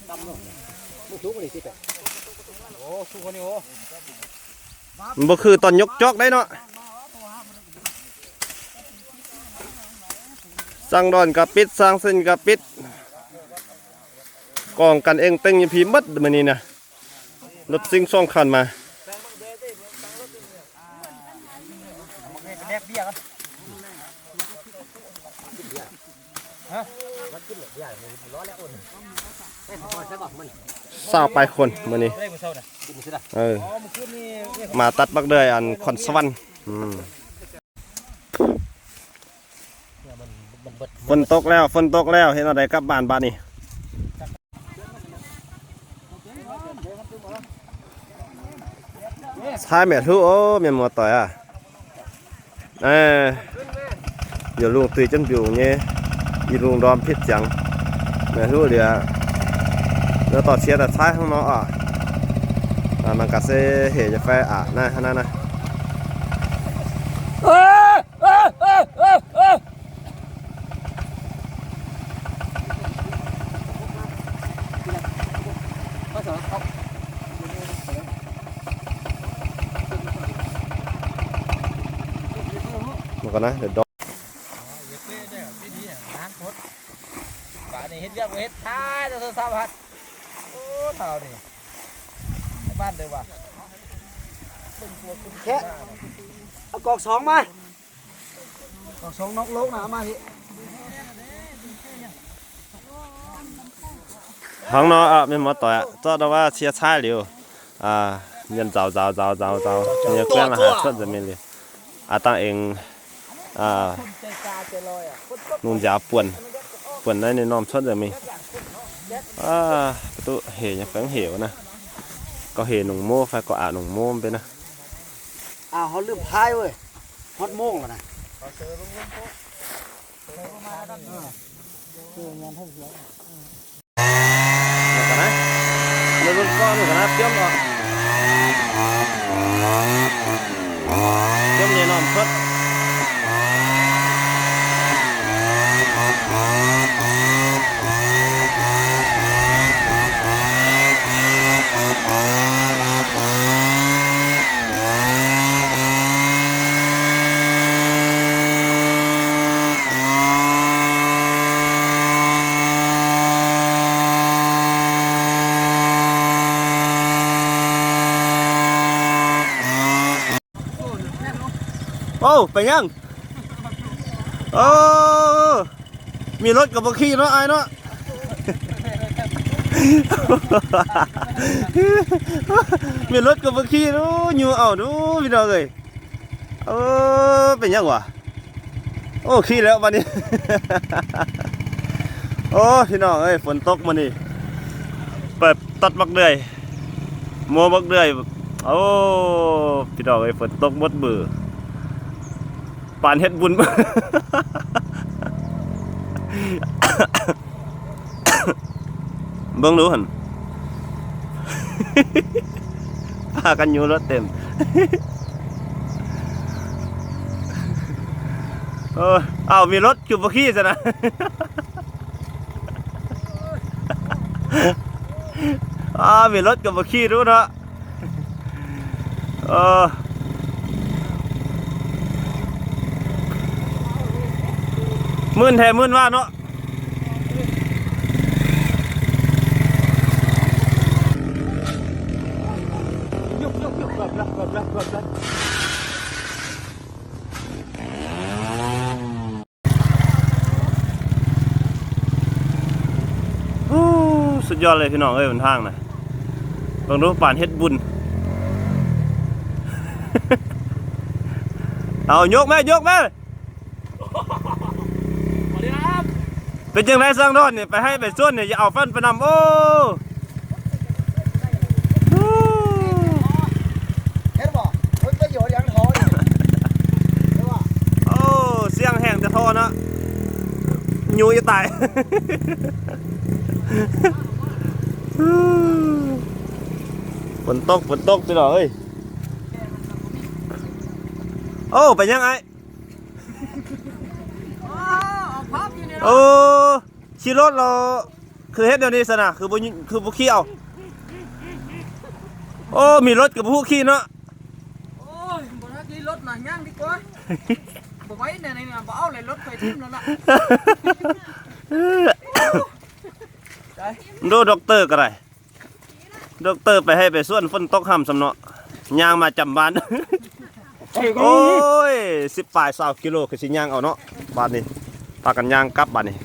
ມັນບໍ່ຄືຕອນຍົກຈອກໄດ້ເນາະ. ຊ່າງດອນກໍປິດ, ຊ່າງເສັ້ນກໍປິດ, ກອງກັນເອັງເຕັງຢູ່ພີ້ໝົດມື້ນີ້ນະ. ລົດຊິງສອງຄັນມາ. ຊາວປາຍຄົນມື້ນີ້. ເອີ ມາຕັດບັກເດືອຍອັນຄອນສະຫວັນ. ອືມ ຝົນຕົກແລ້ວ, ຝົນຕົກແລ້ວ, ເຮັດແນວໃດກັບບ້ານບາດນີ້? ຊາຍແມ່ທູ ໂອ້ ແມ່ນໝໍຕ່ອຍອະ. ເອີ ດຽວລຸງຕຸ້ຍຈັ່ງບິວເງ ອີລຸງດອມຜິດຫຍັງ ແມ່ຮູ້ເດ. ແລ້ວຕໍ່ເຊຍແຕ່ຊາຍຂ້າງນອກອະ ມັນກະເຊເຫຍແຟອະນະ ຫັ້ນນະ. ມັນກໍນະ ດອກ ບາດນີ້ເຮັດວຽກບໍ່ເຮັດ ຖ່າຍແຕ່ໂທລະສັບຫັ້ນ. ໂອ້ ເຖົ້ານີ້ ບ້ານເດີວ່າ ແຄະ ເອົາກອກສອງມາ. ເອົາສອງນອກໂລກນະ ເອົາມາພີ້. ຂ້າງນອກອະ ແມ່ນໝໍຕ່ອຍອະ ເຈາະແຕ່ວ່າເຊຍຊາຍຫຼຽວ ອາ ເຢັນເຈົ້າ ເຈົ້າ ເຈົ້າ ເຈົ້າ ເຈົ້າ ເຈົ້າ ເຍແກນລະຫາຊົນຈະມີເລີຍ ອາ ຕັ້ງເອງ ອາ ນຸ່ງຢາປ່ວນ ປ່ວນໄດ້ໃນນ້ອມຊົນຈະມີ ອາ ປະຕູເຫຍແຟງເຫວນະ ກໍເຫນຸ່ງໂມ່ ໄຟກໍອານຸ່ງໂມ່ໄປນະ. ອ້າວ ເຮົາລືມພາຍເວີຍ ຮອດໂມງແລ້ວນະ. ເອີ ເອີ ງານເຮົາເສຍ ເອີ ເອົາກັນນະ ເບິ່ງກ່ອນກັນນະ ຕຽມອອກ ຕຽມແນ່ນອນເພິດ. ໂອ້ ເປັນຫຍັງ? ໂອ້ ມີລົດກໍບໍ່ຂີ່ເນາະ ອ້າຍເນາະ ມີລົດກໍບໍ່ຂີ່ເນາະ ຢູ່ເອົາດູ ພີ່ນ້ອງເອີຍ. ເອີ ເປັນຫຍັງຫວາ? ໂອ້ ຂີ້ແລ້ວບາດນີ້ ໂອ້ ພີ່ນ້ອງເອີຍ ຝົນຕົກມື້ນີ້ ເປີດຕັດບັກເດືອຍ ໂມບັກເດືອຍ ໂອ້ ພີ່ນ້ອງເອີຍ ຝົນຕົກໝົດມື້ ປານເຮັດບຸນ ເບິ່ງດູຫັ້ນ ພາກັນຢູ່ລົດເຕັມ ເອີ ເອົ້າ ມີລົດຄືບໍ່ຂີ່ຊັ້ນນະ ອ້າ ມີລົດກໍບໍ່ຂີ່ດູເນາະ. ເອີ ມື່ນແທ້ມື່ນວ່າເນາະ. ໂອ້ ສຸດຍອດເລີຍພີ່ນ້ອງເອີຍ ຫົນທາງນະ ເບິ່ງດູປານເຮັດບຸນ ເອົາ ຍົກແມ່ ຍົກແມ່ ເປັນຈັ່ງໃດຊ່າງດອນນີ້ ໄປໄຮ່ໄປສວນນີ້ ຢ່າເອົາຟັນໄປນຳ ໂອ້ ເຫັນບໍ່? ຜົນປະໂຫຍດຫຍັງທໍ່ນີ້ ເຫັນບໍ່? ໂອ້ ສຽງແຮງແຕ່ທໍ່ເນາະ ຍຸຍຕາຍ ຝົນຕົກ ຝົນຕົກ ພີ່ນ້ອງເອີຍ. ໂອ້ ເປັນຫຍັງອ້າຍ? ໂອ້ ຂີ່ລົດແລ້ວ ຄືເຮັດແນວນີ້ຊັ້ນນະ ຄືບໍ່ ຄືບໍ່ຂີ່ເອົາ. ໂອ້ ມີລົດກໍບໍ່ຮູ້ຂີ່ເນາະ. ໂອ້ຍ ບໍ່ທັກຂີ່ລົດນະ ຍ່າງດີກວ່າ. ບໍ່ໄຫວແນວນີ້ນະ ບໍ່ເອົາແລ້ວ ລົດຂ້ອຍຖິ້ມແລ້ວລະ. ດູ ດັອກເຕີກໍໄດ້ ດັອກເຕີໄປໄຮ່ໄປສວນ ຝົນຕົກຫ້ຳຊຳເນາະ ຍ່າງມາຈຳບ້ານ. ໂອ້ຍ ສິບປາຍຊາວກິໂລ ຄືຊິຍ່າງເອົາເນາະ. ບາດນີ້ພາກັນຍ່າງກັບບາດນີ້.